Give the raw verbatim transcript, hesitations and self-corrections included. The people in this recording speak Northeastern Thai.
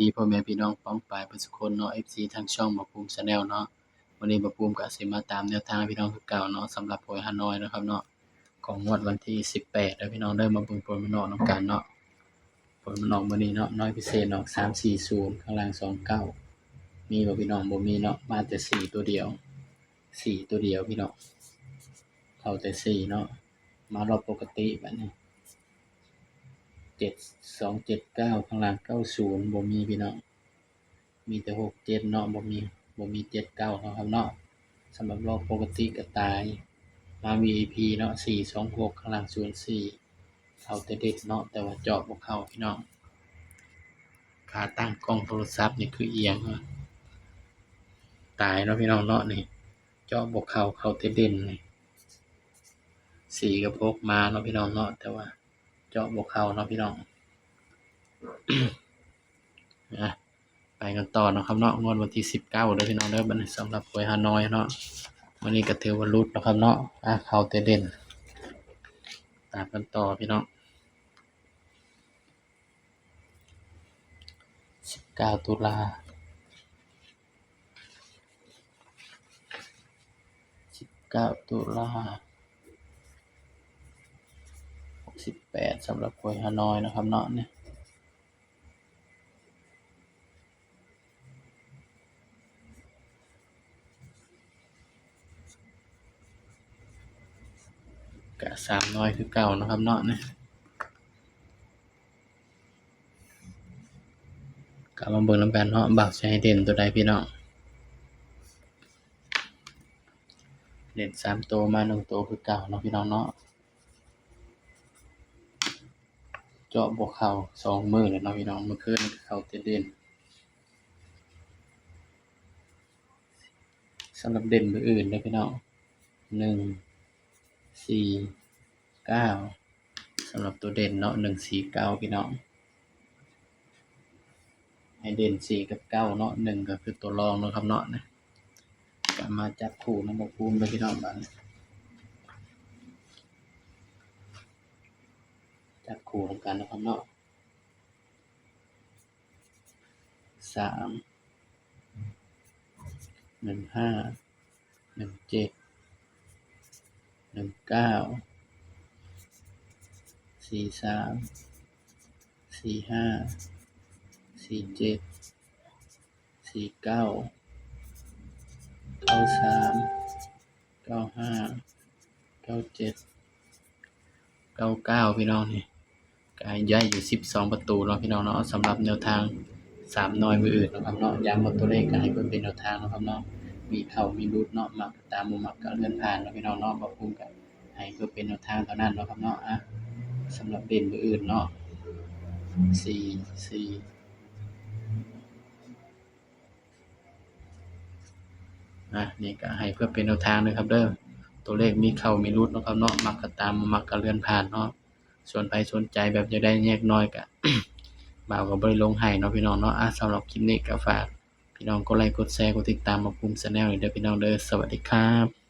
ดีพ่อแม่พี่น้องป้องปายเบิดสุคนเนาะ เอฟซี ทางช่องบ่าวภูมิ Channel เนาะ มื้อนี้บ่าวภูมิก็สิมาตามแนวทางพี่น้องคือเก่าเนาะ สำหรับหวยฮานอยนะครับเนาะ ของงวดวันที่สิบแปดเด้อพี่น้องเด้อ มาเบิ่งผลมันออกนำกันเนาะ ผลมันออกมื้อนี้เนาะ น้อยพิเศษออกสามสี่ศูนย์ ข้างล่างสองเก้า มีบ่พี่น้อง บ่มีเนาะ มาแต่สี่ตัวเดียว สี่ตัวเดียวพี่น้อง เข้าแต่สี่เนาะ มารอบปกติบัดนี้ เจ็ดสองเจ็ดเก้า ข้างล่างเก้าศูนย์ บ่มีพี่น้อง มีแต่หกเจ็ดเนาะ บ่มี บ่มีเจ็ดเก้าเนาะครับเนาะ สำหรับรอบปกติก็ตาย มา วี ไอ พี เนาะ สี่สองหก ข้างล่างศูนย์สี่ เข้าแต่เด่นเนาะ แต่ว่าเจาะบ่เข้าพี่น้อง ขาตั้งกล้องโทรศัพท์นี่คือเอียงเนาะ ตายเนาะพี่น้องเนาะ นี่ เจาะบ่เข้า เข้าแต่เด่นนี่ สี่กับหกมาเนาะพี่น้องเนาะ แต่ว่าเจาะบ่เข้าเนาะพี่น้อง อ่ะ ไปกันต่อเนาะครับเนาะ งวดวันที่สิบเก้าเด้อพี่น้องเด้อ บัดนี้สำหรับหวยฮานอยเนาะ วันนี้ก็ถือว่าหลุดเนาะครับเนาะ อ่ะ เข้าแต่เด่น ตามกันต่อพี่น้อง สิบเก้า ตุลา สิบเก้า ตุลา หกสิบแปด สำหรับหวยฮานอยนะครับเนาะ เนี่ย กะสามน้อยคือเก่านะครับเนาะ เนี่ย กลับมาเบิ่งนำกันเนาะ บ่าวสิให้เด่นตัวใดพี่น้อง เด่นสามตัวมาหนึ่งตัวคือเก่าเนาะพี่น้องเนาะ เจาะบ่เข้าสองมื้อแล้วเนาะพี่น้อง เมื่อคืนก็เข้าแต่เด่น สำหรับเด่นมื้ออื่นเด้อพี่น้อง หนึ่งสี่เก้า สำหรับตัวเด่นเนาะ หนึ่งสี่เก้า พี่น้อง ให้เด่นสี่กับเก้าเนาะ หนึ่งก็คือตัวรองเนาะครับเนาะ นะ ก็มาจับคู่นำบ่าวภูมิเด้อพี่น้อง บัดนี้ จับคู่นำกันนะครับเนาะ สาม หนึ่งห้า หนึ่งเจ็ด หนึ่งเก้า สี่สาม สี่ห้า สี่เจ็ด สี่เก้า เก้าสาม เก้าห้า เก้าเจ็ด เก้าเก้า พี่น้อง นี่ ก็ย้ายอยู่สิบสองประตูเนาะพี่น้องเนาะ สำหรับแนวทางสามน้อยมื้ออื่นเนาะครับเนาะ ย้ำว่าตัวเลขก็ให้เพื่อเป็นแนวทางเนาะครับเนาะ มีเข้ามีหลุดเนาะ มักก็ตาม บ่มักก็เลื่อนผ่านเนาะพี่น้องเนาะ บ่าวภูมิก็ให้เพื่อเป็นแนวทางเท่านั้นเนาะครับเนาะ อ่ะ สำหรับเด่นมื้ออื่นเนาะ สี่ สี่ อ่ะ นี่ก็ให้เพื่อเป็นแนวทางนะครับเด้อ ตัวเลขมีเข้ามีหลุดเนาะครับเนาะ มักก็ตาม บ่มักก็เลื่อนผ่านเนาะ ส่วนใครสนใจแบบอยากได้แยกน้อยก็ บ่าวก็บ่ได้ลงให้เนาะพี่น้องเนาะ อ่ะ สำหรับคลิปนี้ก็ฝากพี่น้องกดไลค์ กดแชร์ กดติดตามบ่าวภูมิ Channel นี่เด้อพี่น้องเด้อ สวัสดีครับ